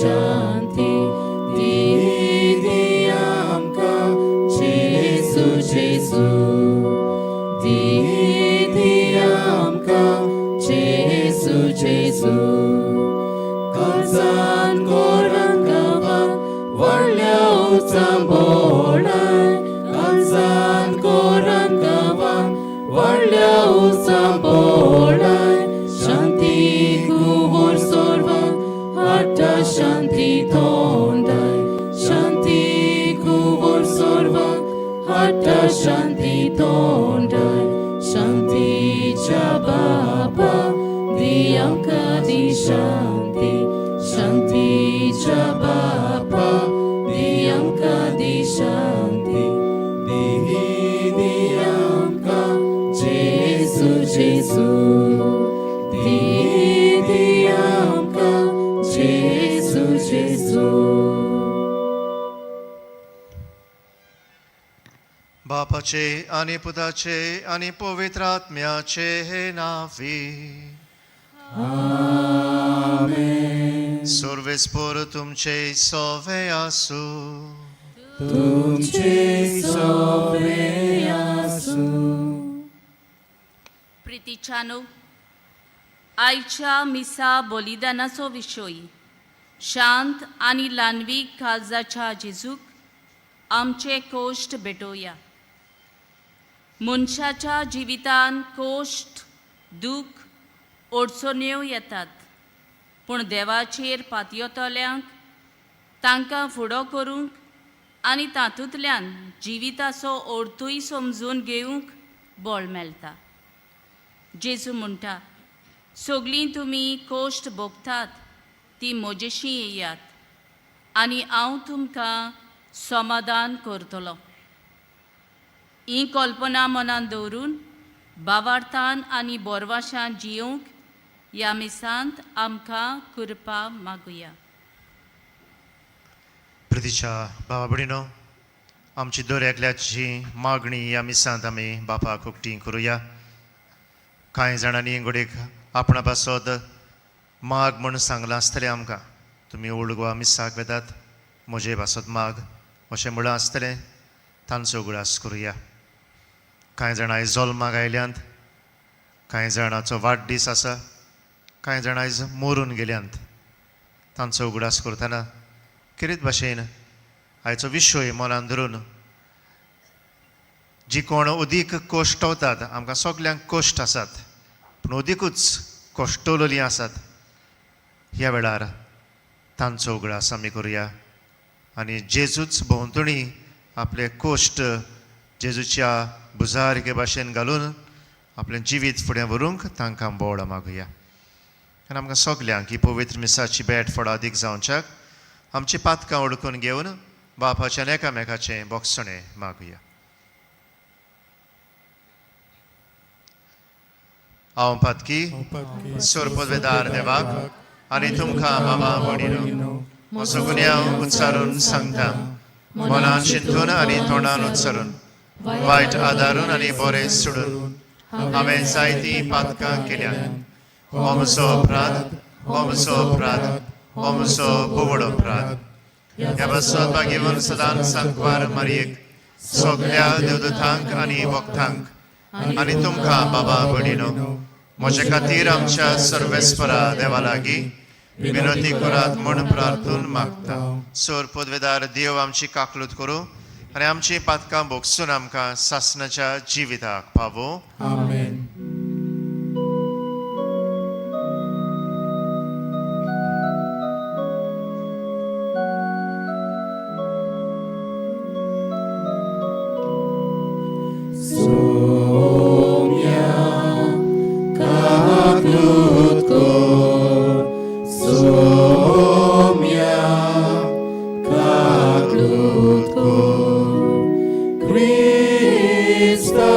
शांती दी दी आमकां जेजू जेजू दी दी आमकां जेजू जेजू काळजान कोरान गांवान व्हडल्या उचांबोळाय काळजान कोरान गांवान व्हडल्या उचांबोळाय शांती कुंवर सोरवाक हाडटा शांती तोंडाय शांती कुंवर सोरवाक हाडटा शांती तोंडाय शांतीच्या बापा दी आमकां दी शांती शांतीच्या बापा दी आमकां दी शांती दी दी आमकां जेजू जेजू दी दी आमकां जेजू जेजू. बापाचे आनी पुताचे आनी पवित्र आत्म्याचे नांवी. सर्वेस्पर तुमचे सोवे आसूं. तुमचे सोवे आसूं. प्रितीच्यानो, आयच्या मिसा बलिदानाचो विशय शांत आनी ल्हानवीक काळजाच्या जेजूक आमचे कोश्ट भेटोवया. मनशाच्या जिवितान कोश्ट, दूख, अडचण्यो येतात, पूण देवाचेर पातयतल्यांक तांकां फुडो करूंक आनी तातूंतल्यान जिविताचो अर्थूय समजून घेवंक बळ मेळटा. जेजू म्हणटा, सगळीं तुमी कोश्ट भोगतात ती म्हजेशी येयात आनी हांव तुमकां समाधान करतलो. ही कल्पना मनान दवरून बावार्थान आनी बोरवाशान जियोंक ह्या मिसांत आमकां कृपा मागुया. प्रितीच्या बाबा भयणीनो, आमची दर एकल्याची मागणी ह्या मिसांत आमी बापाक उकती करुया. कांय जाणांनी घडयेक आपणा पासत माग म्हूण सांगलां आसतलें आमकां. तुमी ओल्ड गोवा मिसाक वेतात, म्हजे पासत माग अशें म्हळां आसतलें. तांचो उगडास करुया. कांय जाणां आयज जल्माक आयल्यांत, कांय जाणांचो वाडदीस आसा, कांय जाणां आयज मरून गेल्यांत. तांचो उगडास करतना खेरीत भाशेन आयचो विशय मनान धरून जी कोण अदीक कश्टवतात, आमकां सगल्यांक कश्ट आसात पूण अदिकूच कश्टवलेलीं आसात, ह्या वेळार तांचो उगडास आमी करुया आनी जेजूच भोंवतणी आपले कश्ट जेजूच्या भुजार एके भाशेन घालून आपलें जिवीत फुडें व्हरूंक तांकां बोळ मागुया. आनी आमकां सगल्यांक ही पवित्र मिसाची भेट फळादीक जावच्याक आमची पातकां ओळखून घेवन बापाच्यान एकामेकाचें बोगसणें मागुया. हांव पातकी सोरपदवेदार देवाक आनी तुमकां बाबा भयणीनो म्हजो गुन्यांव उच्चारून सांगता. मनान चिंतून आनी तोंडान उच्चारून, वायट आदारून आनी बरें सोडून हांवें जायतीं पातकां केल्यात. हो म्हजो अपराध, हो म्हजो अपराध, हो म्हजो बोवड अपराध. ह्या पासत भाग्यवन सदांच सांकवार मारयेक, सगल्या देवदूतांक आनी भक्तांक आनी तुमकां बाबा भयणीनो म्हजे खातीर आमच्या सर्वेस्परा देवा लागीं विनंती करात म्हूण प्रार्थून मागता. सोर पदवेदार देव आमची काकलूत करूं आनी आमची पातकां भोगसून आमकां सासणाच्या जिविताक पावों. आमेन. सोम्या काकलूत कर, सोम्या काकलूत कर, क्रिस्ता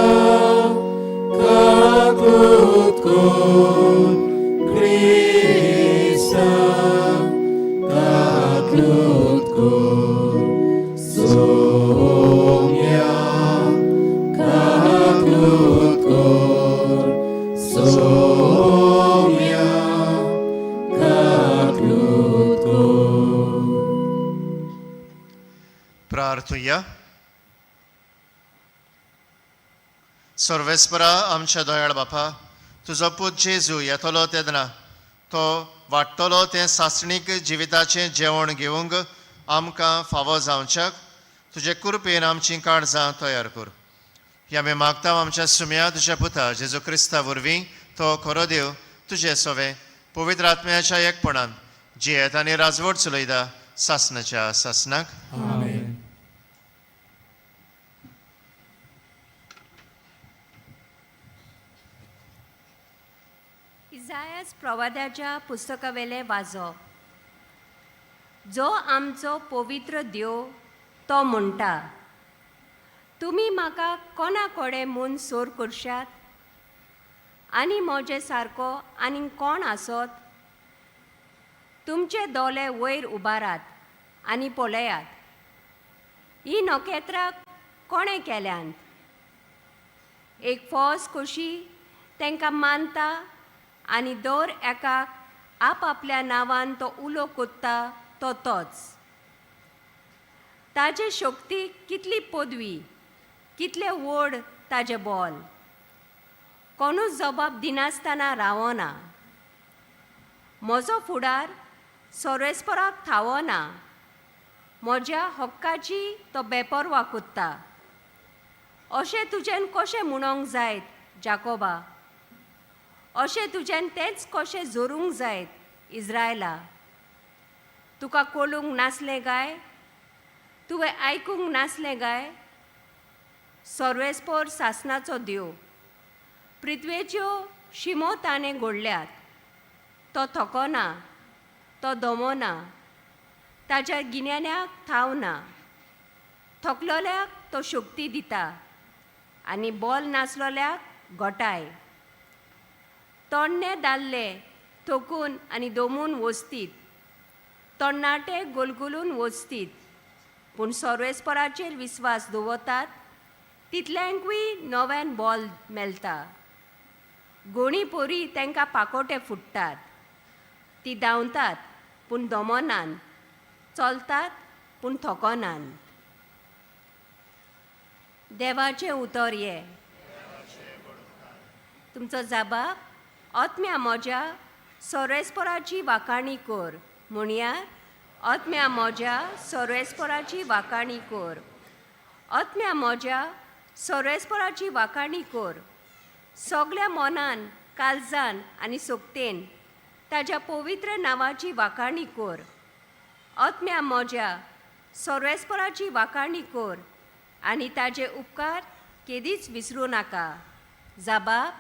काकलूत कर, क्रिस्ता काकलूत कर, सोम्या काकलूत कर, सोम्या काकलूत कर. प्रार्थुया. सर्वेस्परा आमच्या दयाळ बापा, तुजो पूत जेजू येतलो तेन्ना तो वाडटलो तें सासणीक जिविताचें जेवण घेवंक आमकां फावो जावच्याक तुजे कृपेन आमचीं काळजां तयार कर. ही आमी मागता आमच्या सुम्या तुज्या पुता जेजू क्रिस्ता वरवीं, तो खरो देव तुजे सोवे पवित्र आत्म्याच्या एकपणान जियेत आनी राजवट चलयता सासनाच्या सासनाक. आमेन. इजायास प्रवाद्याच्या पुस्तकावेले वाजप. जो आमचो पवित्र देव तो म्हणटा, तुमी म्हाका कोणा कडेन म्हूण सोर करशात आनी म्हजे सारको आनीक कोण आसत? तुमचे दोळे वयर उबारात आनी पळयात, ही नखेत्रां कोणें केल्यांत? एक फौज कशी तांकां मानता आनी दर एकाक आपआपल्या नांवान तो उलो कोत्ता तो तोच. ताजे शक्ती कितली पदवी, कितले व्हड ताजें बोल, कोणूच जबाब दिनासतना रावना. म्हजो फुडार सोरेस्पराक थावना, म्हज्या हक्काची तो बेपरवा कोत्ता. अशें तुजेन कशें म्हणोंक जायत जाकोबा, अशें तुज्यान तेंच कशें जोरूंक जायत इज्रायला? तुका कोलूंक नासलें काय? तुवें आयकूंक नासलें काय? सर्वेस्पोर सासनाचो देव, पृथ्वेच्यो शिमो ताणें घडल्यात. तो थकोना, तो दमोना, ताज्या गिन्यान्याक थाव ना. थकलोल्याक तो शक्ती दिता आनी बोल नासलोल्याक गोटाय. तोण्णे दादले थकून आनी दमून वचतीत, तरणाटे गोलगुलून वचतीत, पूण सर्वेस्पराचेर विस्वास दवरतात तितल्यांकूय नव्यान बॉल मेळटा. गोणी पोरी तांकां पाकोटे फुट्टात, ती धांवतात पूण दमनान, चलतात पूण थकनान. देवाचें उतर ये. तुमचो जाबाब, आत्म्या म्हज्या सोरेस्पराची वाखाणी कर. म्हणया, आत्म्या म्हज्या सोरेस्पराची वाखाणी कर. आत्म्या म्हज्या सोरेस्पराची वाखाणी कर. सगल्या मनान, काळजान आनी सोकतेन ताज्या पवित्र नांवाची वाखाणी कर. आत्म्या म्हज्या सोरेस्पराची वाखाणी कर आनी ताजे उपकार केदीच विसरूं नाका. जाबाब,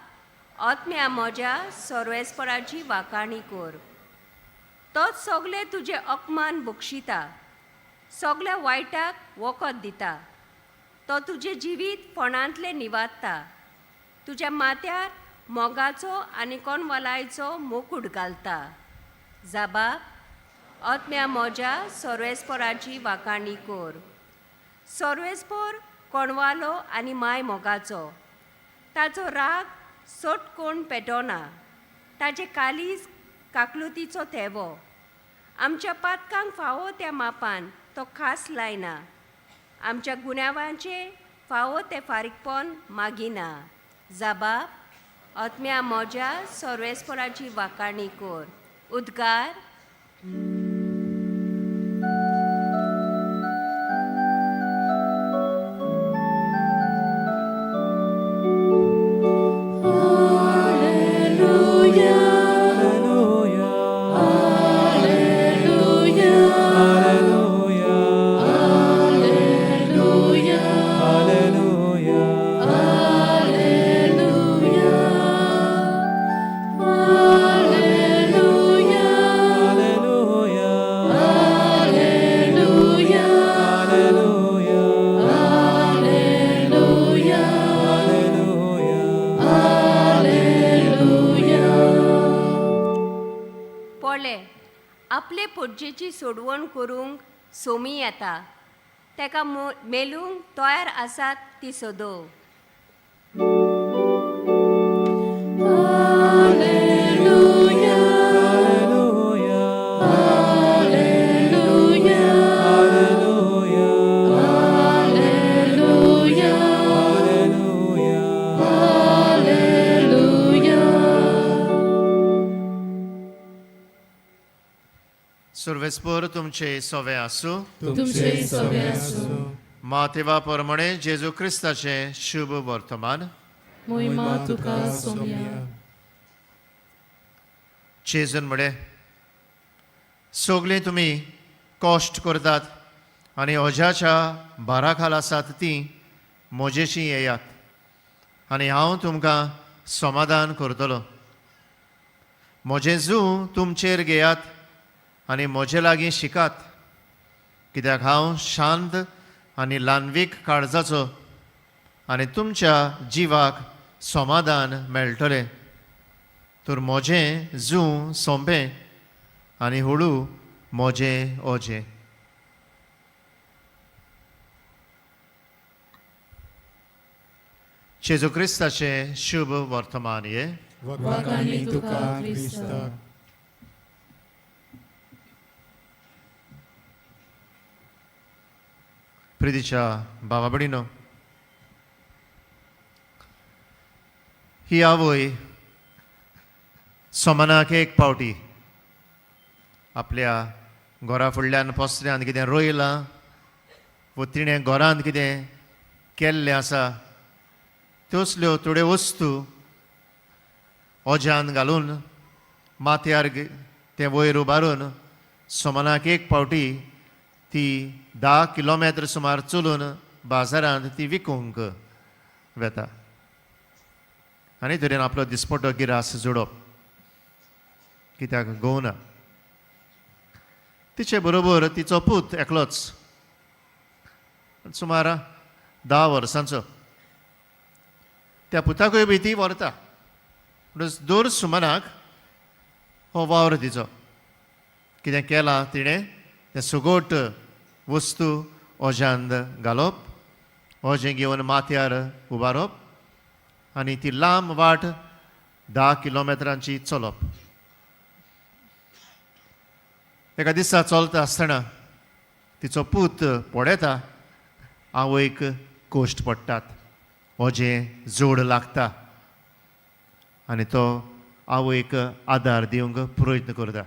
आत्म्या म्हज्या सर्वेस्पराची वाखाणी कर. तोच सगळे तुजे अपमान बक्षिता, सगल्या वायटाक वखद दिता. तो तुजें जिवीत फोणांतलें निवारता, तुज्या माथ्यार मोगाचो आनी कोणवलायचो मोकूट घालता. जाबाब, आत्म्या म्हज्या सर्वेस्पराची वाखाणी कर. सर्वेस्पोर कोणवालो आनी माय मोगाचो, ताचो राग सोट कोण पेटोना. ताजे कालीज काकलुतीचो थेवो, आमच्या पातकांक फावो त्या मापान तो खास लायना, आमच्या गुन्यांवांचें फावो तें फारीकपण मागिना. जाबाब, आत्म्या म्हज्या सर्वेस्पराची वाखाणी कर. उद्गार. पळय, आपले पोटजेची सोडवण करूंक सोमी येता, ताका मेलूंक तयार आसात ती सोदोव. Hallelujah. Hallelujah. सुर्वेस्पोर तुमचे सोवे आसूं. तुमचे सवे आसूं. मातेवा परमणे जेजू क्रिस्ताचें शुभ वर्तमान. मोहिमा तुका सोम्या. जेजून म्हळें, सगलीं तुमी कश्ट करतात आनी ओज्याच्या भारा खाल आसात तीं म्हजेशी येयात आनी हांव तुमकां समाधान करतलो. म्हजें जू तुमचेर घेयात आनी म्हजे लागीं शिकात, कित्याक हांव शांत आनी ल्हानवीक काळजाचो आनी तुमच्या जिवाक समाधान मेळटलें. तर म्हजें जूं सोंपें आनी हळू म्हजें ओजें. जेजू क्रिस्ताचें शुभ वर्तमान हें. वाकानी तुका क्रिस्ता. प्रितीच्या भावा भयणीनो, ही आवय सोमनाक एक पावटी आपल्या घरा फुडल्यान पसऱ्यान कितें रोयलां वो तिणें घरांत कितें केल्लें आसा तसल्यो थोड्यो वस्तू ओज्यान घालून माथ्यार तें वयर उबारून सोमनाक एक पावटी ती 10 किलोमिटर सुमार चलून बाजारांत ती विकूंक वेता आनी तरेन आपलो दिसपटो गिरास जोडप, कित्याक घोव ना. तिचे बरोबर तिचो पूत एकलोच, सुमार 10 वर्सांचो. त्या पुताकूय बी ती व्हरता. म्हणून दर सुमनाक हो वावर तिचो कितें केलां तिणें तें सुगोट वस्तू ओज्यांत घालप, ओजें घेवन माथ्यार उबारप आनी ती लांब वाट 10 किलोमिटरांची चलप. एका दिसा चलता आसतना तिचो पूत पळयता आवयक कोश्ट पडटात, ओजें जोड लागता आनी तो आवयक आदार दिवंक प्रयत्न करता,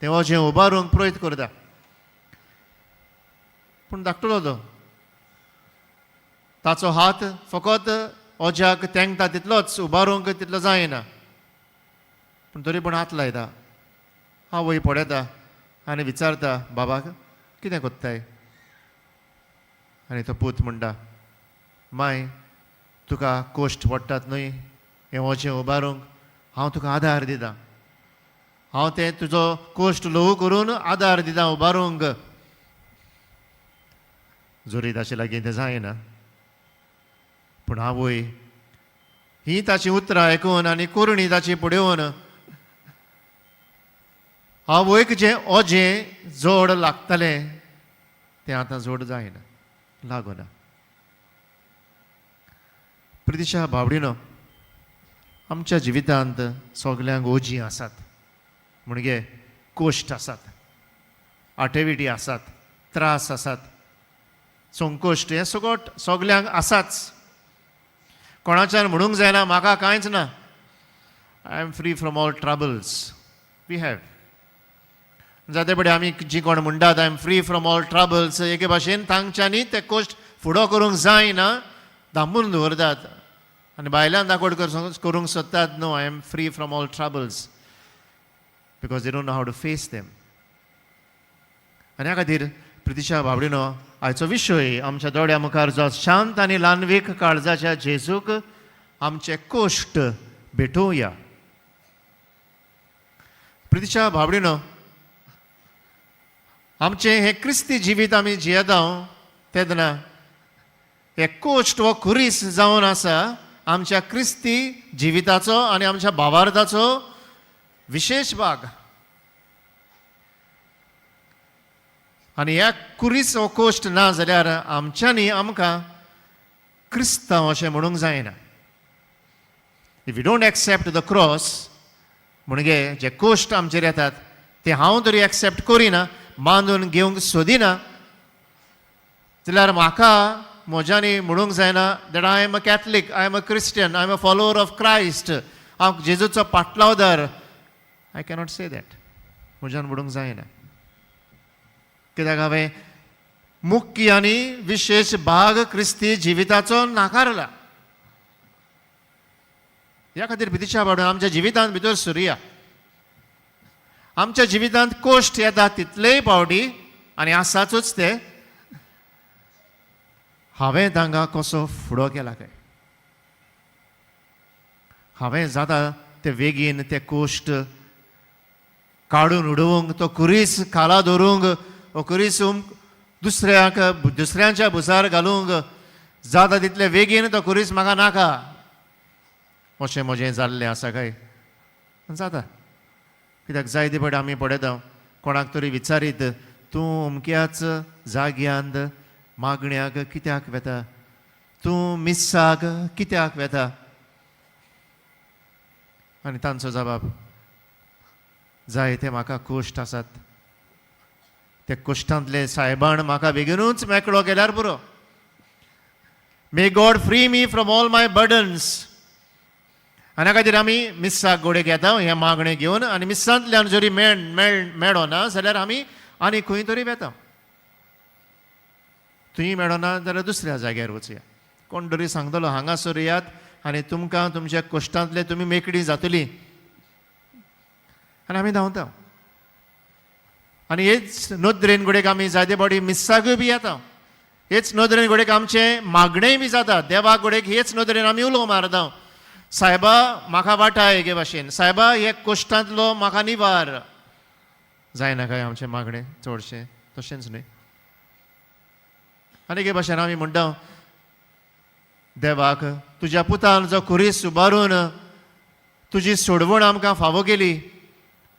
तें ओजें उबारूंक प्रयत्न करता. पूण धाकटुलो तो, ताचो हात फकत ओज्याक तेंकता तितलोच, उबारूंक तितलो जायना, पूण तरी पूण हात लायता. आवय पळयता आनी विचारता, बाबाक कितें कोत्ताय? आनी तो पूत म्हणटा, माय तुका कोश्ट पडटात न्हय हें ओजें उबारूंक, हांव तुका आदार दितां, हांव तें तुजो कोश्ट ल्हवू करून आदार दितां उबारूंक. जोरी ताचे लागीं तें जायना, पूण आवय ही ताची उतरां आयकून आनी कोरणी ताची पळोवन आवयक जें ओजें जोड लागतलें तें आतां जोड जायना, लागना. प्रितिशा बावडिनो, आमच्या जिवितांत सगल्यांक ओजीं आसात, म्हणजे कोश्ट आसात, आटेविटी आसात, त्रास आसात, संकोश्ट हें सगट सगल्यांक आसाच. कोणाच्यान म्हणूंक जायना म्हाका कांयच ना, I am free from all troubles. We have जाते पडे आमी जी कोण म्हणटात I am free from all troubles, एके भाशेन तांच्यांनी ते कोश्ट फुडो करूंक जायना, दामून दवरतात आनी भायल्यान दाखोवड करूंक सोदतात, no I am free from all troubles, because they don't know how to face them. आनी ह्या खातीर प्रितिशा बाबडिनो, आयचो विशय आमच्या दोळ्या मुखार जो शांत आनी ल्हानवीक काळजाच्या जेजूक आमचे कोश्ट भेटोवया. प्रितिशा बाबडिनो, आमचें हें क्रिस्ती जिवीत आमी जियेता तेन्ना हे कोश्ट हो खुरीस जावन आसा आमच्या क्रिस्ती जिविताचो आनी आमच्या भावार्थाचो विशेश भाग. आनी ह्या कुरीस हो कोश्ट ना जाल्यार आमच्यांनी आमकां क्रिस्तांव अशें म्हणूंक जायना. If you don't accept the cross, म्हणजे जे कोश्ट आमचेर येतात ते हांव तरी एक्सेप्ट करिना, मानून घेवंक सोदिना जाल्यार म्हाका म्हज्यांनी म्हणूंक जायना that I am a Catholic, I am a Christian, I am a follower of Christ, हांव जेजूचो पाटलावदार. I cannot say that, म्हज्यान म्हणूंक जायना. कित्याक हांवें मुख्य आनी विशेश भाग क्रिस्ती जिविताचो नाकारला. ह्या खातीर भितीच्या बाडून आमच्या जिवितांत भितर सुरुया. आमच्या जिवितांत कोश्ट येता तितलेय पावटी आनी आसाचूच ते, हांवें तांकां कसो फुडो केला काय, हांवें जाता ते वेगीन ते कोश्ट काडून उडोवंक, तो खुरीस खाला दवरूंक, हो खुरीस दुसऱ्याक दुसऱ्यांच्या भुजार घालूंक जाता तितले वेगीन तो खुरीस म्हाका नाका अशें म्हजें जाल्लें आसा काय जाता. कित्याक जायते फावटी आमी पळयता कोणाक तरी विचारीत, तूं अमक्याच जाग्यांत मागण्याक कित्याक वेता, तूं मिस्साक कित्याक वेता, आनी तांचो जबाब, जायते म्हाका कोश्ट आसात, ते कोश्टांतले सायबान म्हाका बेगीनूच मेकळो केल्यार पुरो. May God free me from all my burdens. आनी खातीर आमी मिस्साक गोडे घेता हें मागणें घेवन, आनी मिस्सांतल्यान जरी मेळ मेळ मेळना जाल्यार आमी आनी खंय तरी वेता. थंय मेळना जाल्यार दुसऱ्या जाग्यार वचया. कोण तरी सांगतलो हांगासर येयात आनी तुमकां तुमच्या कश्टांतले तुमी मेकळी जातली, आनी आमी धांवता. आनी हेच नदरेन घडयेक आमी जायते फावटी मिस्साकूय बी येता. हेच नदरेन घडयेक आमचें मागणेंय बी जाता देवाक. घडयेक हेच नदरेन आमी उलो मारता, सायबा म्हाका वाटाय एके भाशेन, सायबा हे कश्टांतलो म्हाका निवार. जायना काय आमचें मागणें चडशें तशेंच न्हय? आनी एके भाशेन आमी म्हणटा देवाक, तुज्या पुतान जो खुरीस उबारून तुजी सोडवण आमकां फावो केली,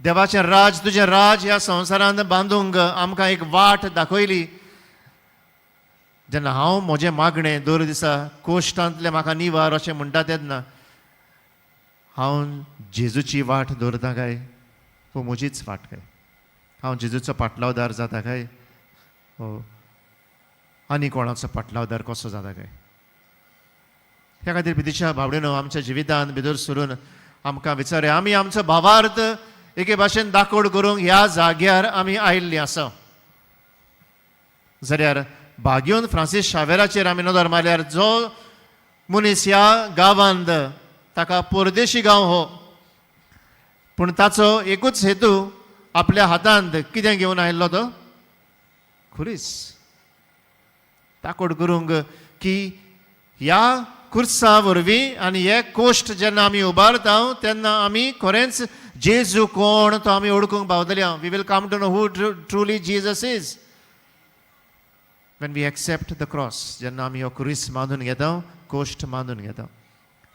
देवाचें राज तुजें राज ह्या संवसारांत बांदूंक आमकां एक वाट दाखयली, जेन्ना हांव म्हजें मागणें दर दिसा कोश्टांतलें म्हाका निवार अशें म्हणटा तेन्ना हांव जेजूची वाट दवरता काय वो म्हजीच वाट काय? हांव जेजूचो पाटलावदार जाता काय हो आनी कोणाचो पाटलावदार कसो जाता काय? ह्या खातीर पितिच्या भावडेनो, आमच्या जिवितांत भितर सरून आमकां विचारया, आमी आमचो भावार्थ एके भाशेन दाकोड करूंक ह्या जाग्यार आमी आयिल्लीं आसा जाल्यार भाग्योन फ्रांसीस शावेराचेर आमी नदर मारल्यार, जो मनीस ह्या गांवांत, ताका परदेशी गांव हो, पूण ताचो एकूच हेतू, आपल्या हातांत कितें घेवन आयिल्लो तो खुरीस ताकोड करूंक की ह्या खुर्सा वरवीं आनी हे कोश्ट जेन्ना आमी उबारता तेन्ना आमी खरेंच जेजू कोण तो आमी ओळखूंक पावतले. We will come to know who truly Jesus is when we accept the cross. जेन्ना आमी हो खुरीस मानून घेता, कोश्ट मानून घेता.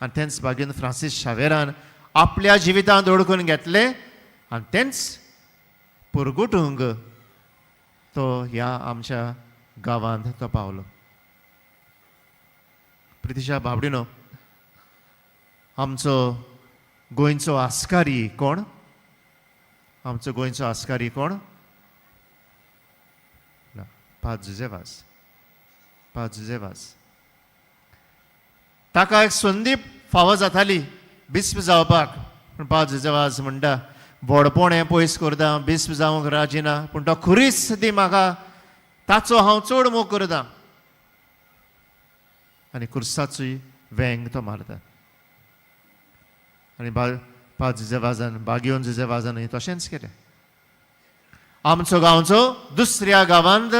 आनी तेंच बागेन फ्रांसीस शावेरान आपल्या जिवितांत ओळखून घेतलें आनी तेंच पुरगुटूंक तो ह्या आमच्या गांवांत तो पावलो. प्रितिशा बाबडिनो, आमचो गोंयचो आस्कारी कोण? आमचो गोंयचो आस्कारी कोण? ना, पाद जुजे वाज. पाद जुजे वाज ताका एक संदी फावो जाताली बिस्प जावपाक, पूण पाद जुजे वाज म्हणटा, व्हडपण हें पयस करता, बिस्प जावंक राजी ना, पूण तो खुरीस दी म्हाका, ताचो हांव चड मोग करता. आनी खुर्साचोय वेंग तो मारता. आनी बा पाद जुजे वाजान, बागयोन जुजे वाजानूय तशेंच केलें. आमचो गांवचो दुसऱ्या गांवांत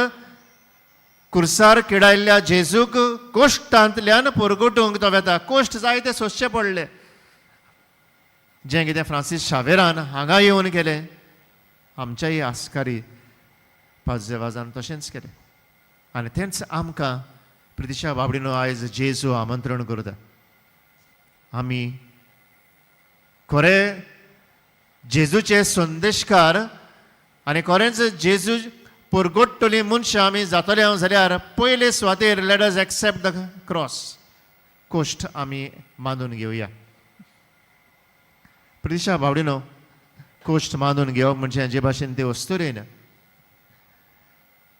कुर्सार किडायल्ल्या जेजूक कोश्टांतल्यान परगटूंक तो वेता. कोश्ट जायते सोंसचे पडले. जें कितें फ्रांसीस शावेरान हांगा येवन केलें, आमच्याय आस्कारी पाजेवाजान तशेंच केलें. आनी तेंच आमकां प्रितिशा बाबडीनो आयज जेजू आमंत्रण करता. आमी खरें जेजूचे संदेशकार आनी खरेंच जेजू परगोट्टली मनशां आमी जातले हांव जाल्यार पयले सुवातेर let us accept the cross. Cost आमी मानून घेवया. प्रितिशा बावडीनो, कोश्ट मानून घेवप म्हणजे जे भाशेन ते अस्तुरेन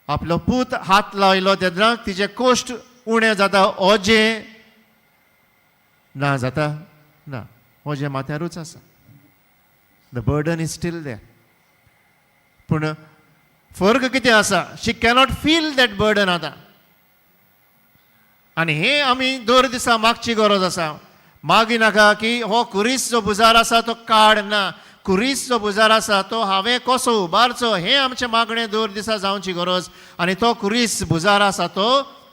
आपलो पूत हात लायलो तेन्ना तिचे कोश्ट उणें जाता, ओजें ना जाता ना, ओजें माथ्यारूच आसा. The burden is still there. पूण फरक कितें आसा? She cannot feel that burden आतां. आनी हें आमी दर दिसा मागची गरज आसा. मागी नाका की हो कुरीस जो भुजार आसा तो काड ना, कुरीस जो भुजार आसा तो हांवें कसो उबारचो हें आमचें मागणें दर दिसा जावची गरज. आनी तो कुरीस भुजार आसा तो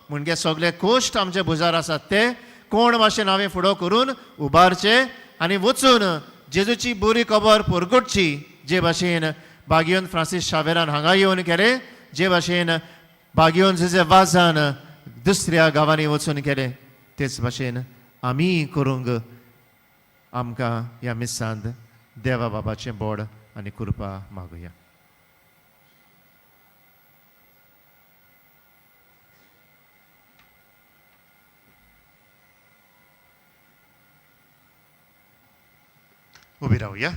म्हणजे सगळे कोश्ट आमचे भुजार आसात ते कोण भाशेन हांवें फुडो करून उबारचे आनी वचून जेजूची बरी खबर परगटची. जे भाशेन बागियोन फ्रांसीस शावेरान हांगा येवन केलें, जे भाशेन बागियोन जुजे वाजान दुसऱ्या गांवांनी वचून केलें, तेच भाशेन आमी करूंक आमकां ह्या मिसांत देवा बाबाचें बोड आनी कृपा मागुया. उबी रावया.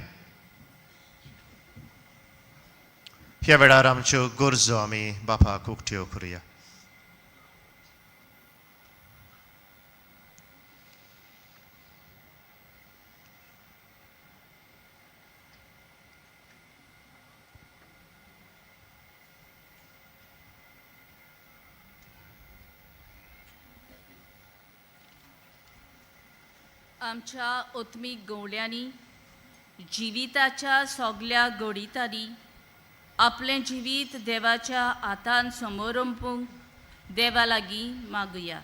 ह्या वेळार आमच्यो गरजो आमी बापाक उक्त्यो करुया. आमच्या ओत्मीक गवळ्यांनी जिविताच्या सगल्या घडितांनी आपलें जिवीत देवाच्या हातान समोरंपूंक देवा लागीं मागुया.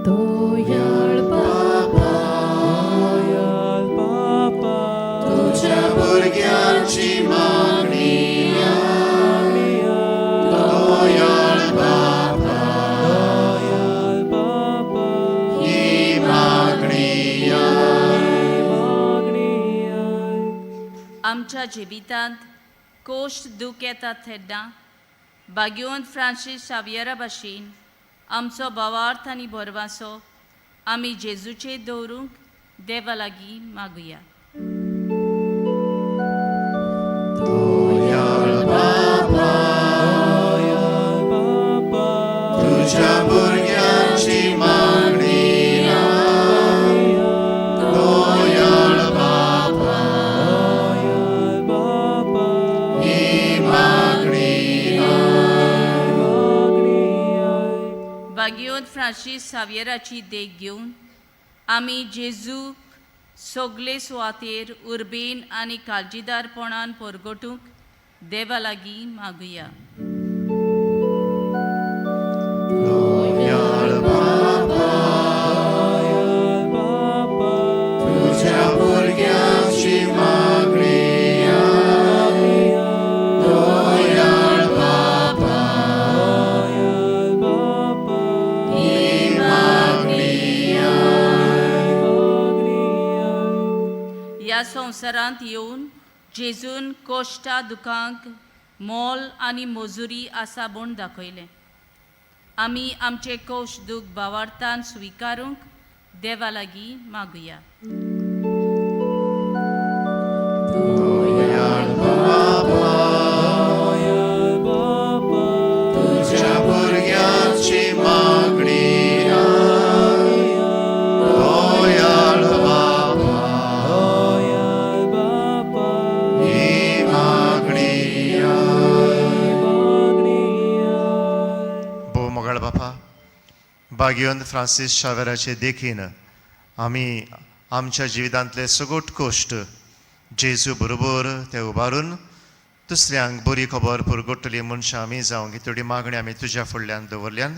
दयाळ बाबा, तुझ्या भुरग्यांची मागणी दयाळ बाबा, ही मागणी. आमच्या जिवितांत कोश्ट दूख येतात तेन्ना बागियोन फ्रांसीस शावियरा भाशेन आमचो भावार्थ आनी भरवासो आमी जेजूचेर दवरूंक देवा लागीं मागुया. दयाळ बाबा, तुझ्या भुरग्यांची मागणी दयाळ बाबा, ही मागणी. बागियोन फ्रांसीस सावियराची देख घेवन आमी जेजूक सगले सुवातेर उर्बेन आनी काळजीदारपणान परगटूंक देवा लागीं मागुया. दयाळ बाबा, तुझ्या भुरग्यांची मागणी दयाळ बाबा, ही मागणी. ह्या संवसारांत येवन जेजून कोश्टा दुखांक मोल आनी मजुरी आसा म्हूण दाखयलें. आमी आमचे कोश दूख भावार्थान स्विकारूंक देवा लागीं मागुया. दयाळ बाबा, तुझ्या भुरग्यांची मागणी दयाळ बाबा, ही मागणी. भोव मोगाळ बापा, बागियोन फ्रांसीस शावेराचे देखीन आमी आमच्या जिवितांतले सगोट कोश्ट जेजू बरोबर ते उबारून दुसऱ्यांक बरी खबर पुरगोटली मनशां आमी जावंक ही थोडी मागणी आमी तुज्या फुडल्यान दवरल्यान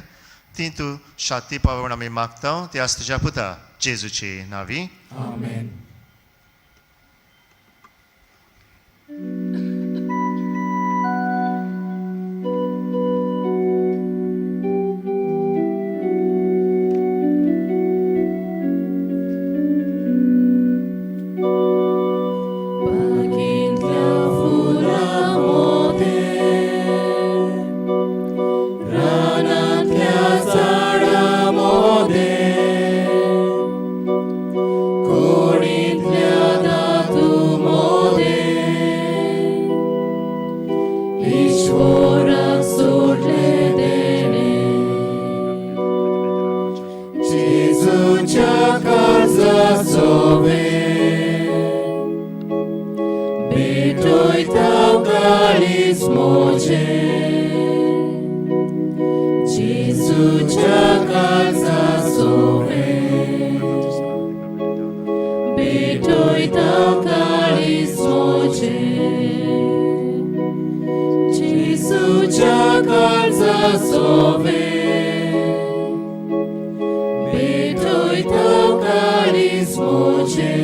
ती तूं शाती पावोवन आमी मागता ती आस तुज्या पुता जेजूची नावी. आमेन. बागेंतल्या फुलां मोदें, रानांतल्या झाडां मोदें, कोणींतल्या धातू मोदें, ईश्वराक सोडलें देणें, जेजूच्या काळजाचो वेळ भेटयता. काळीज मोजें जेजूच्या काळजा सोवें भेटयता काळीज मोजें जेजूच्या काळजा सोवें भेटयता काळीज मोजें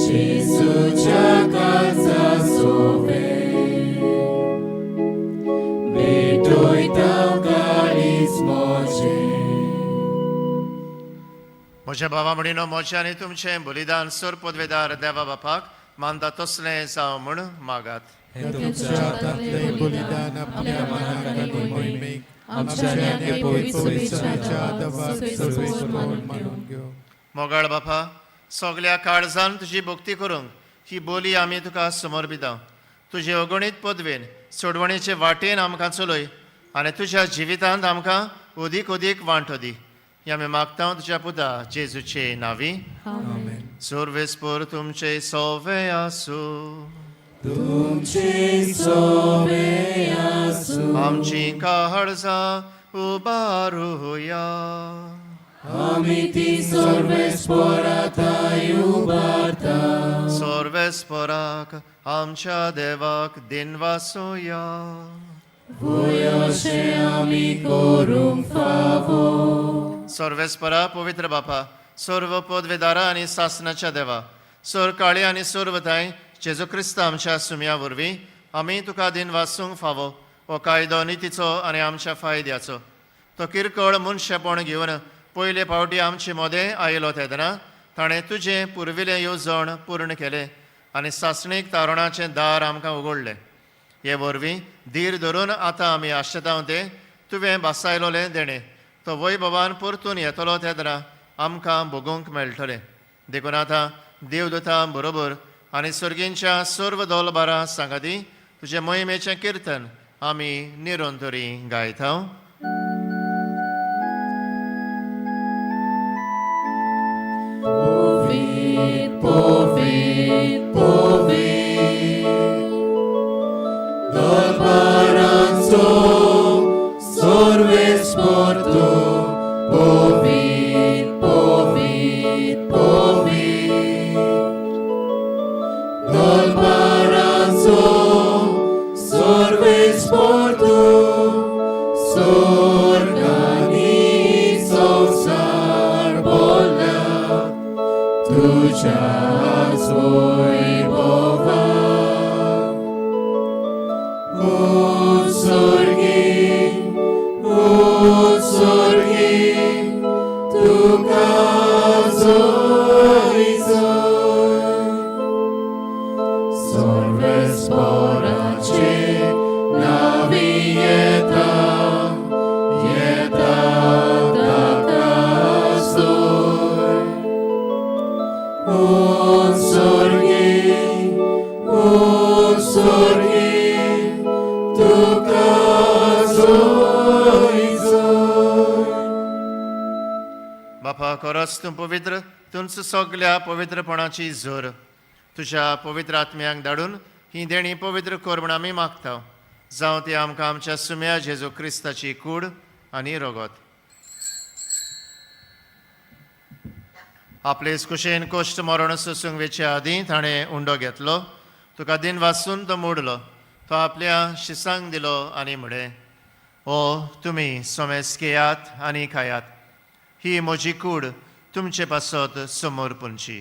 जेजूच्या काळजा सोवें भेटयता काळीज मोजें. म्हज्या भावा म्हणिनो, म्हजें आनी तुमचें बलिदान सर पदवेदार देवा बापाक मानता तसलें जावं म्हूण मागात. हें तुमच्या हातांतलें बलिदान आपल्या मनाक आनी मोहिमेक आमच्या आनी पवित्र सभेच्या देवाक सर्वेस्पर मानून घेवं. मोगाळ बापा, सगल्या काळजान तुजी भक्ती करूंक ही बोली आमी तुका समर्पिता. तुजे अगणीत पदवेन सोडवणेचे वाटेन आमकां चलय आनी तुज्या जिवितांत आमकां अदीक अदीक वांटो दी. ही आमी मागता तुज्या पुता जेजूचे नांवी. आमेन. सर्वेस्पर तुमचे सोवे आसूं. तुमचे सोवे आसूं. आमची काळजां उबारुया. आमी ती सर्वेस्पराताय उबारता. सर्वेस्पराक आमच्या देवाक दिनवासुया. वय अशें आमी करूंक फावो. सर्वेस्परा, पवित्र बापा, सर्व पदवेदारा आनी सासनाच्या देवा, सर काळी आनी सर्वताय जेजू क्रिस्त आमच्या सुम्या वरवीं आमी तुका दिन वासूंक फावो हो कायदो नितीचो आनी आमच्या फायद्याचो. तो किरकोळ मनशेपण घेवन पयले फावटी आमचे मदें आयलो तेन्ना ताणें तुजें पुर्विलें येवजण पूर्ण केलें आनी सासणीक तारुणाचें दार आमकां उगडलें. हे वरवीं धीर धरून आतां आमी आशेता तें तुवें भासायलोलें देणें तो वैभवान परतून येतलो तेन्ना आमकां भोगूंक मेळटलें. देखून आतां देवदूतां बरोबर आनी सर्गींच्या सर्व दोलबारां सांगाती तुजें मोहिमेचें किर्तन आमी निरंतरी गायता. Povit, povit, povit, दरबारांचो सर्वेस्पर तूं. povit, povit, povit, दरबारांचो सर्वेस्पर तूं. स्वर्गांनी संवसार भरला तुझ्याच वैभवान. उत्सर्गी, उत्सर्गी, तुका जय जय. सर्वेस्पराचे नांवी येता, येता ताका स्तोत्र. उत्सर्गी, उत्सर्गी, तुका जय जय. बापा, खरोच तूं पवित्र, तुमच सगल्या पवित्रपणाची जोर. तुज्या पवित्र आत्म्यांक धाडून ही देणी पवित्र कर म्हूण आमी मागता. जावं ती आमकां आमच्या सुम्या जेजू क्रिस्ताची कूड आनी रगत. आपले कुशेन कोश्ट मरण सोसूंक वेचे आदीं ताणें उंडो घेतलो, तुका दिन वासून तो मोडलो, तो आपल्या शिसांक दिलो आनी म्हळें, ओ तुमी सोमेस घेयात आनी खायात. ही म्हजी कूड तुमचे पासत समोर पुनची.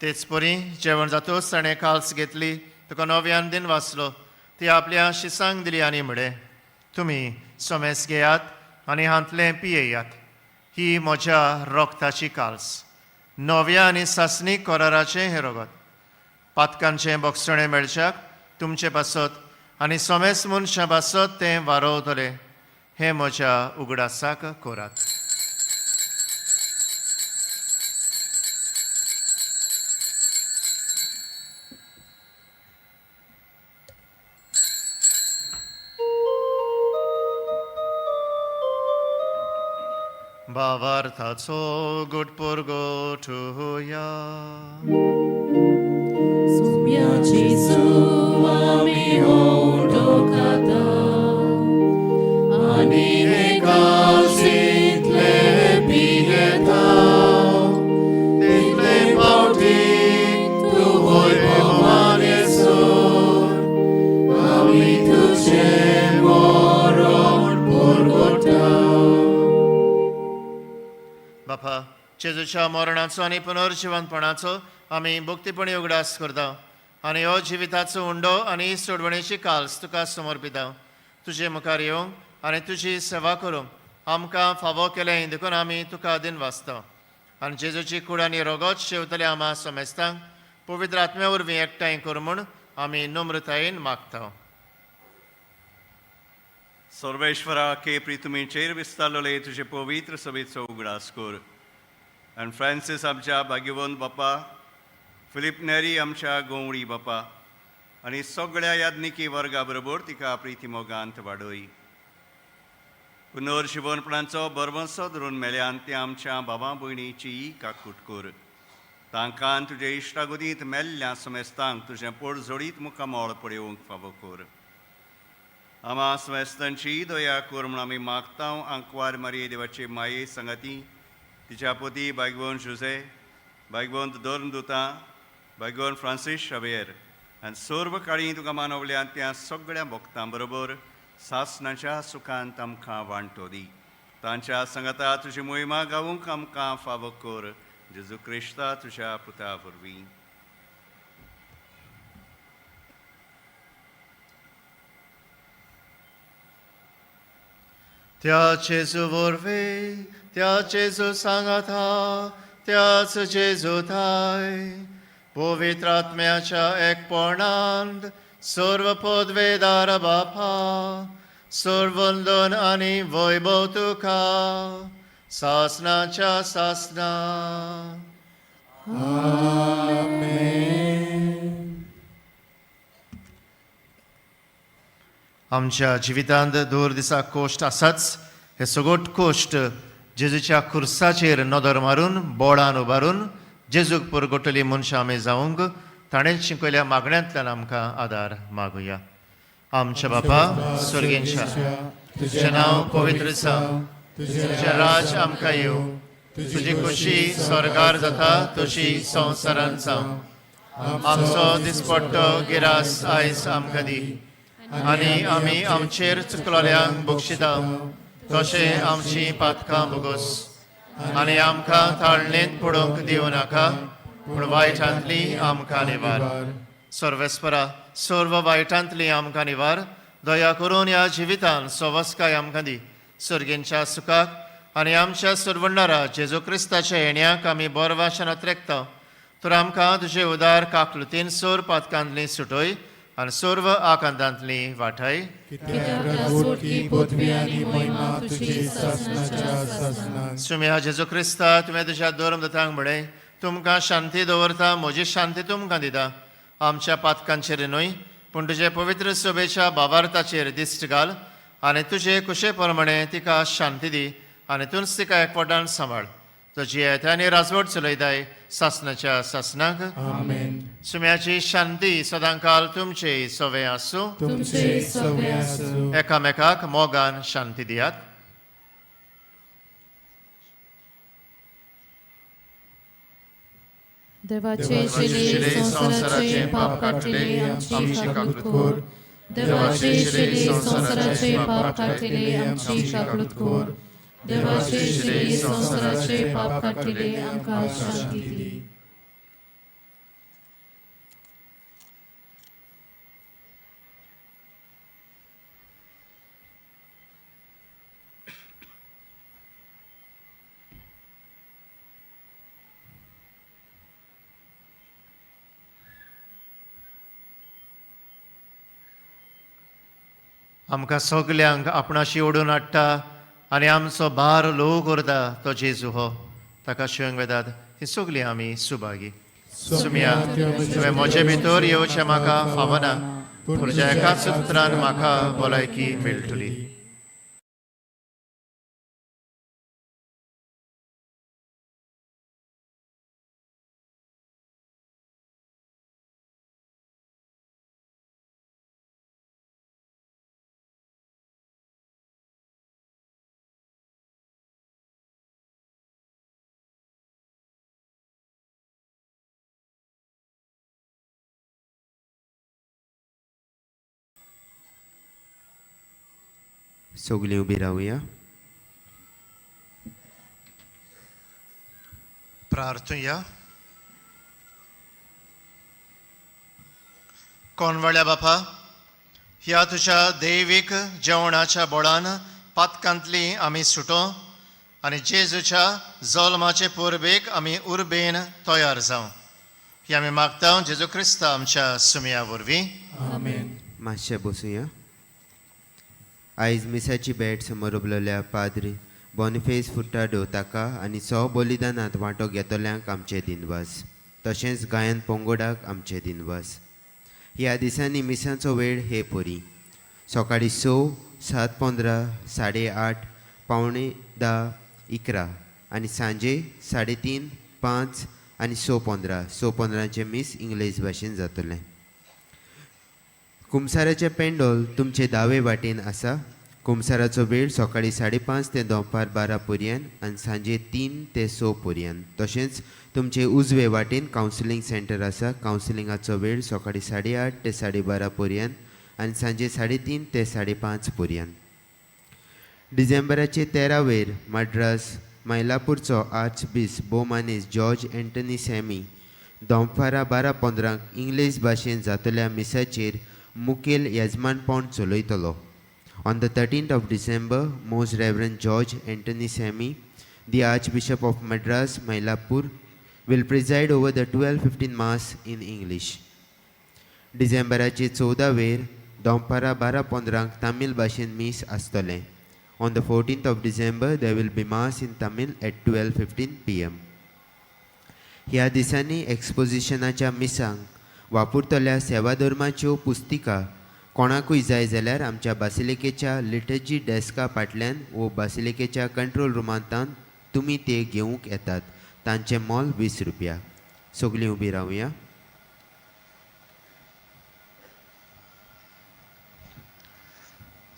तेच परी जेवण जातूच ताणें काल्स घेतली, तुका नव्यान दिन वाचलो, ती आपल्या शिसांक दिली आनी म्हळें, तुमी सोमेस घेयात आनी हांतलें पियेयात. ही म्हज्या रोगताची काल्स, नव्या आनी सासणीक कराराचें हें रगत. पातकांचें बोगसणें मेळच्याक तुमचे पासत आनी सोमेस मनशां पासत तें वारोवतलें. हें म्हज्या उगडासाक करात. भावार्थाचो गुटपुरगोठुया. Sumia Jesu आमी हो उठो खाता आनी हे कालसींतले पियेता तितले फावटी तूं होय भोवमान येसू आमी तुजें मरण परगटा. बापा, जेजूच्या मरणाचो आनी पुनर्जिवंतपणाचो आमी भक्तीपणी उगडास करता आनी हो जिविताचो उंडो आनी सोडवणेची काल्स तुका समर्पिता. तुजे मुखार येवंक आनी तुजी सेवा करूंक आमकां फावो केलें देखून आमी तुका दिनवासता. आनी जेजूची कूड आनी रोगोच शेवतले आमा समेस्तांक पवित्र आत्म्या वरवीं एकठांय कर म्हूण आमी नम्रतायेन मागता. सर्वेश्वरा के प्रितुमीचेर विस्तारलेले तुजे पवित्र सभेचो उगडास कर आनी फ्रांसीस आमच्या भाग्यवंत बापा, फिलीप नेरी आमच्या गोवणी बापा आनी सगळ्या याज्ञिकी वर्गा बरोबर तिका प्रिती मोगांत वाडय. पुनर्जिवनपणाचो बरवंसो धरून मेल्यान ते आमच्या बाबा भयणीची काकूट कर. तांकां तुजे इश्टागुदींत मेल्ल्या समेस्तांक तुजें पोट जोडीत मुखामळ पळोवंक फावो कर. आमा स्वेस्तांची दया कर म्हूण आमी मागता. आंकवार मारये देवाचे माये संगाती, तिच्या पती बायगवंत जुझे, बायगवंत धर्मदुतां, बायगवंत फ्रांसीस शावेर आनी सर्व काळी तुका मानवल्या त्या सगळ्या भक्तां बरोबर सासणाच्या सुखांत आमकां वांटो दी. तांच्या संगाता तुजी मोहिमा गावूंक आमकां फावो कर, जेजू क्रिस्ता तुज्या पुता वरवीं. त्या जेजू वरवीं, त्या जेजू सांगाता, त्याच जेजू थाय, पवित्र आत्म्याच्या एकपणांत सर्व पदवेदार बापा, सर्वंदन आनी वैभव तुका सासनाच्या सासना. आमच्या जिवितांत दर दिसा कोश्ट आसाच. हे सगोट कोश्ट जेजूच्या खुर्साचेर नदर मारून बोळान उबारून जेजूक पुरगोटली मनशां आमी जावंक ताणें शिकयल्या मागण्यांतल्यान आमकां आदार मागुया. आमच्या बापा स्वर्गेंच्या, तुजें नांव पवित्र जावं, तुजें राज आमकां येवं, तुजी खुशी स्वर्गार जाता तशी संवसारांत जावं. आमचो दिसपट्टो गिरास आयज आमकां दी आनी आमी आमचेर चुकलोल्यांक बक्षिता तशें आमची पातकां भोगोस आनी आमकां ताळणेंत पडोवंक दिवं नाका, पूण वायटांतली आमकां निवार. सर्वेस्परा, सर्व वायटांतली आमकां निवार. दया करून ह्या जिवितान सवस्काय आमकां दी. सर्गेंच्या सुखाक आनी आमच्या सरवणारा जेजू क्रिस्ताच्या येण्याक आमी बोरवाशान अत्रेकता. तर आमकां तुजे उदार काकलुतीन सोर पातकांतली सुटय आनी सर्व आकांतांतली वाठाय. कित्याक राजवटकी पदवी आनी महिमा तुजी सासणाच्या सासणाक. सुम्या जेजू क्रिस्ता, तुवें तुज्या धर्मदतांक म्हळें, तुमकां शांती दवरता, म्हजी शांती तुमकां दिता. आमच्या पातकांचेर न्हय पूण तुजे पवित्र सभेच्या भावार्थाचेर दिश्ट घाल आनी तुजे कुशे प्रमाणे तिका शांती दी आनी तूंच तिका एकवटान सांबाळ, तुजी येता आनी राजवट चलयताय सासणाच्या सासणाक. आमेन. सुम्याची शांती सदांकाल तुमचे सवे आसूं. तुमचे सवे आसूं. एकामेकाक मोगान शांती दियात. देवाचे शिले संवसाराचे पाप काडटले आमची काकूट कर. देवाचे शिले संवसाराचे पाप काडटले आमची काकूट कर. देवाचे शिले संवसाराचे पाप काडटले आमकां शांती दी. आमकां सगल्यांक आपणाशी ओडून हाडटा आनी आमचो भार ल्हव करता तो जेजू हो. ताका शिवंक वेतात ती सगलीं आमी सुभागी. सुम्या, तुवें म्हजे भितर येवचें म्हाका फावना, पूण तुज्या एकाच उतरान म्हाका भलायकी मेळटली. सगलीं उबी रावया. प्रार्थुया. कोणवाळ्या बापा, ह्या तुज्या दैवीक जेवणाच्या बोळान पातकांतली आमी सुटो आनी जेजूच्या जल्माचे परबेक आमी उर्बेन तयार जावं, ही आमी मागता जेजू क्रिस्ता आमच्या सुमया वरवीं. आमेन. मातशें बसुया. आयज मिसाची भेट समोर उबलेल्या पाद्री बॉनिफेस फुट्टाडो ताका आनी सो बलिदानांत वांटो घेतल्यांक आमचे दिनवास, तशेंच गायन पंगोडाक आमचे दिनवास. ह्या दिसांनी मिसाचो वेळ हे परी: सकाळीं 6, 7:15, 8:30, 9:45, 11 आनी सांजे 3:30, 5 आनी 6:15. 6:15चें मीस इंग्लीश भाशेन जातलें. कुमसाराचें पेंडोल तुमचे दावे वाटेन आसा. कुमसाराचो वेळ सकाळीं 5:30 ते दनपार 12 पर्यंत आनी सांजे 3 ते 6 पर्यंत. तशेंच तुमचे उजवे वाटेन कावन्सिलींग सेंटर आसा. कावन्सिलिंगाचो वेळ सकाळीं 8:30 ते 12:30 पर्यंत आनी सांजे 3:30 ते 5:30 पर्यंत. डिसेंबराचे 13वेर मड्रास मैलापूरचो आर्च बीस भोवमानेस्त जॉर्ज एंटनी सॅमी दनपारां 12:15क इंग्लीश भाशेन जातल्या मिसाचेर मुखेल येजमानपण चलयतलो. On the 13th of December, Most Reverend George Antony Sammy, the Archbishop of Madras, Mylapore, will preside over the 12:15 Mass in English. डिसेंबराचे 14वेर दनपारां 12:15क तामील भाशेन मीस आसतलें. On the 14th of December, there will be Mass in Tamil at 12:15 PM. ह्या दिसांनी एक्सपोजिशनाच्या मिसांक वापरतल्या सेवाधर्माच्यो पुस्तिका कोणाकूय जाय जाल्यार आमच्या बासिलिकेच्या लिटर्जी डेस्का फाटल्यान वो बासिलिकेच्या कंट्रोल रुमांतान तुमी ते घेवंक येतात. तांचें मोल 20 रुपया. सगलीं उबी रावया.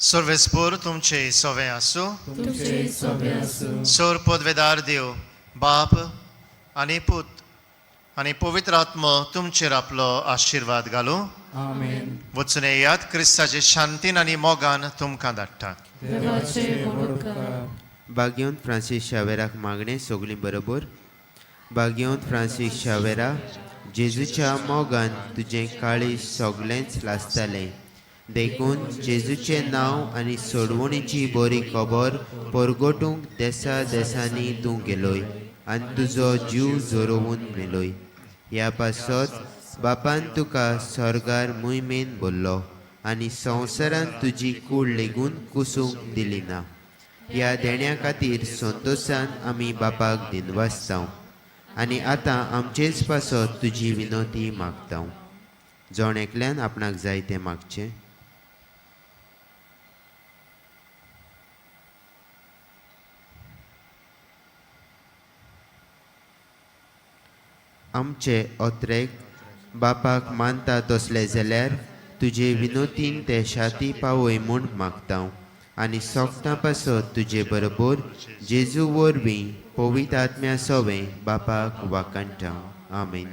सर्वेस्पोर तुमचे सवे आसूं. तुमचे सवे आसूं. सोर पदवेदार देव बाप आनी पूत आनी पवित्र आत्मो तुमचेर आपलो आशिर्वाद घालूं. आमेन. वचून येयात. क्रिस्ताचे शांतीन आनी मोगान तुमकां धाडटा. देवाचे व्हड उपकार. भाग्यवंत फ्रांसीस शावेराक मागणें. सगलीं बरोबर. भाग्यवंत फ्रांसीस शावेरा, जेजूच्या मोगान तुजें काळीज सगळेंच लासतालें, देखून जेजूचें नांव आनी सोडवणीची बरी खबर परगटूंक देसा देसांनी तूं गेलोय आनी तुजो जीव झरोवन मेलोय. ह्या पासत बापान तुका स्वर्गार मुयमेन भरलो आनी संवसारांत तुजी कूड लेगून कुसूंक दिली ना. ह्या देण्या खातीर संतोशान आमी बापाक दिनवासताव आनी आतां आमचेच पासत तुजी विनवती मागताव. जण एकल्यान आपणाक जाय तें मागचें. आमचे ओत्रेक बापाक मानता तसले जाल्यार तुजे विनोतीन ते शाती पावय म्हूण मागता आनी सोगतां पासत तुजे बरोबर जेजू वरवीं पवित्र आत्म्या सोवें बापाक वाकाणटा. आमेन.